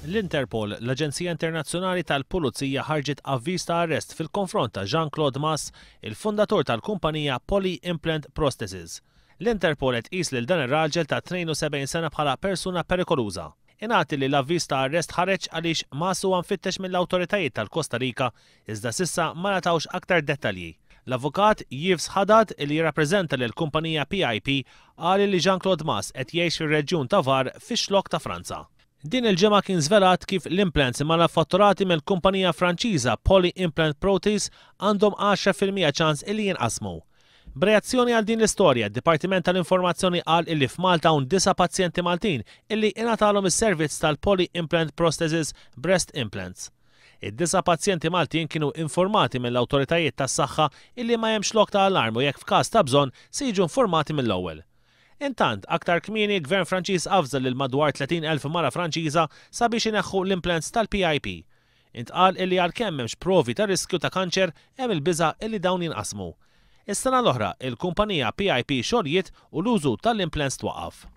L-Interpol, l-Aġenzija Internazzjonali tal-Pulizija ħarġet avviż ta' arrest fil-konfront ta' Jean-Claude Mas, il-fundatur tal-kumpanija Poly Implant Prostheses. L-Interpol qed tqis lil dan ir-raġel ta' 72 sena bħala persuna perikoluża. Ingħad li l-avviż ta' arrest ħareġ għaliex Mas huwa mfittex mill-awtoritajiet tal-Kosta Rika iżda s'issa ma ngħatawx aktar dettalji. L-avukat Yves Haddad li jirrappreżenta lill-kumpanija PIP qal li Jean-Claude Mas qed jgħix fir-reġjun ta' Var fix-Xlokk ta' Franza. Din il-ġimgħa kien żvelat kif l-implants manifatturati mill-kumpanija Franċiża Poly Implant Prothèse għandhom 10% ċans illi jinqasmu. B'reazzjoni għal din l-istorja, d-Dipartiment tal-Informazzjoni qal illi f'Malta hawn disa' pazjenti Maltin illi ingħatalhom is-servizz tal-Poly Implant Prosthesis Breast Implants. Id-disa' pazjenti Maltin kienu informati mill-awtoritajiet tas-saħħa illi ma hemmx lok ta' allarm u jekk f'każ ta' bżonn se jiġu informati mill-ewwel. Intant, aktar kmieni l-Gvern Franċiż avża lil madwar 30,000 mara Franċiża sabiex ineħħu l-implants tal-PIP. Intqal illi għalkemm m'hemmx provi ta' riskju ta' kanċer, hemm il-biża' illi dawn jinqasmu. Is-sena l-oħra, il-kumpanija PIP xoljiet u l-użu tal-implants twaqqaf.